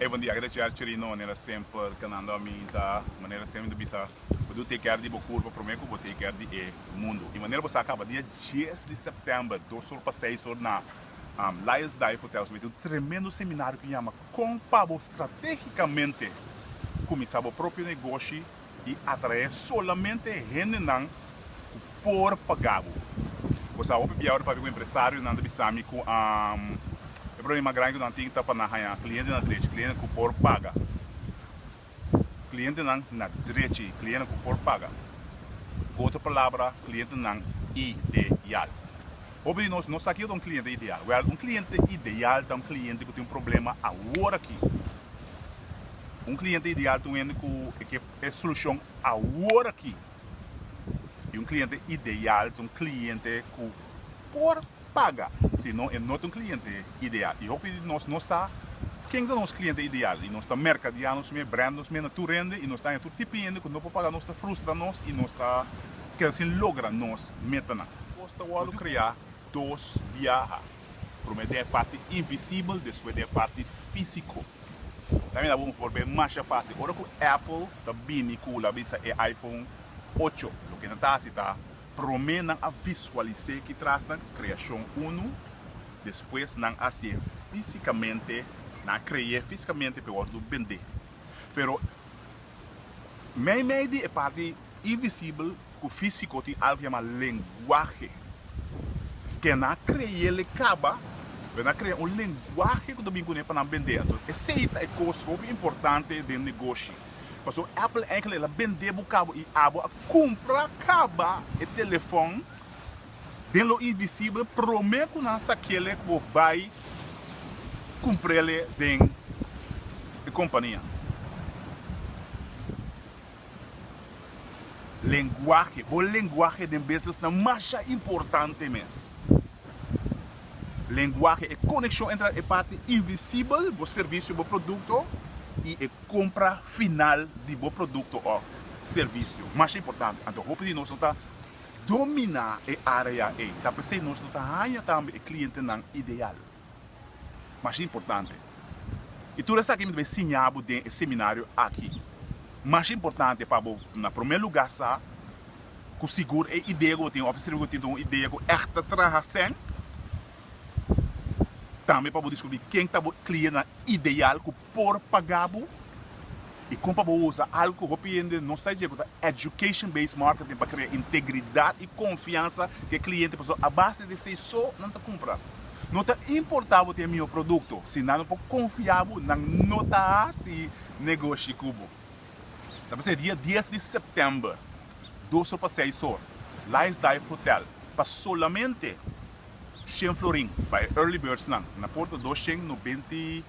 Hey bon dia, Greciar Chirino, manera semper kanando ami ta manera semper mi ta bisa bo debe take care di bo kurpa prome ku bo take care di e mundu. I manera bo sa kaba dia dies di sèptèmber dos or pa seis or na Lions Dive Hotel so tin un tremendo seminario ku yama kon pa bo strategikamente kuminsá bo propio negoshi i atraé solamente hendenan ku por paga bo. Bo sa hopi bia ora papia ku empresarionan ta bisa mi ku e problema grandi ku nan tin ta pa nan haña klientenan drechi, klientenan ku por paga. Klientenan na drechi, klientenan ku por paga. Ku otro palabra, klientenan ideal. Hopi di nos no sa kiko ta un kliente ideal. Wèl, un kliente ideal ta un kliente ku tin un problema awor aki. Un kliente ideal ta un hende ku e ke e solushon awor aki. I un kliente ideal ta un kliente ku por paga. Si no, e no ta un kliente ideal. I hopi di nos no sa ken ta nos kliente ideal. I nos ta merkadiá nos mes, brand nos mes na tur hende i nos ta haña tur tipo di hende ku no por paga nos ta frustra nos i nos ta keda sin logra nos metanan. Kos ta wòrdu kreá dos biaha, promé den e parti invisibel, despues den e parti físiko. Ta mira bo un por bay masha facil. Ora cu Apple ta bini cu la bisa e iPhone ocho, loke nan ta haci ta prome nan a visualise ki tras nan creacion unu, despues nan a hacié fisicamente, nan a creé fisicamente pa e wordo bende. Pero mei mei di e parti invisibel ku físiko tin algu yama lenguahe. Ke nan a kre'el e kaba, pero nan a krea un lenguahe ku ta bin kuné pa nan bendé. Anto esei ta e kos hopi importante den negoshi. Pasobra Apple eigenlijk el a bendé bo kaba i abo a kumpra kaba e telefòn den lo invisibel promé ku nan sak'el ku bo bai kumpr'el den e kompania. Lenguahe, bo lenguahe den business ta masha importante mes. Lenguahe, e konekshon entre e parti invisibel, bo servisio, bo produkto, i e kompra final di bo produkto òf servisio. Masha importante. Anto hopi di nos no ta dominá e área ei. Ta p'esei nos no ta haña tambe e klientenan ideal. Masha importante. I tur esaki mi ta bay siña bo den e seminario aki. Masha importante pa bo na prome luga sa ku sigur e idea ku bo tin òf e servisio ku bo tin ta un idea ku ègt ta traha sèn. Tambe pa bo diskubri ken ta bo klientenan ideal ku por paga bo i kon pa bo usa algu ku hopi hende no sa dje ku ta education based marketing pa krea integridat i konfiansa ku e kliente pasobra a base di esei so nan ta kumpra. No ta importa bo tin e mihó produkto si nan no por konfia bo nan no ta hasi negoshi ku bo. Ta p'esei dia dies di sèptèmber dos or pa seis or Lions Dive Hotel pa solamente shen florin pa e early birds nan na porta 295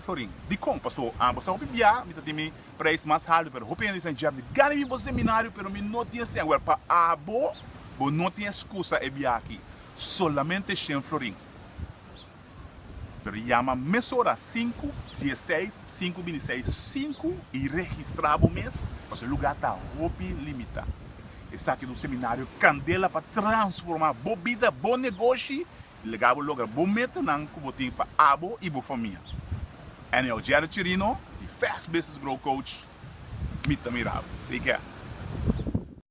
florin. Dikon? Paso abo sa hopi bia mi ta tin mi prijs mas haltu pero hopi hende bisa Jeff di gana mi bo seminario pero mi no tin esei. Wel pa abo bo no tin excusa e bia aki. Solamente shen florin. Pero yama mesora sinku dieseis sinku bintiseis sinku i registra bo mes pasobra e lugar ta hopi limita. Esaki ta un seminario kandela pa transforma bo bida, bo negoshi i laga bo logra bo metanan ku bo tin pa abo i bo famia. Anyhow, Jerry Chirino di Fast Business Grow Coach, mi ta mira bo. Take care.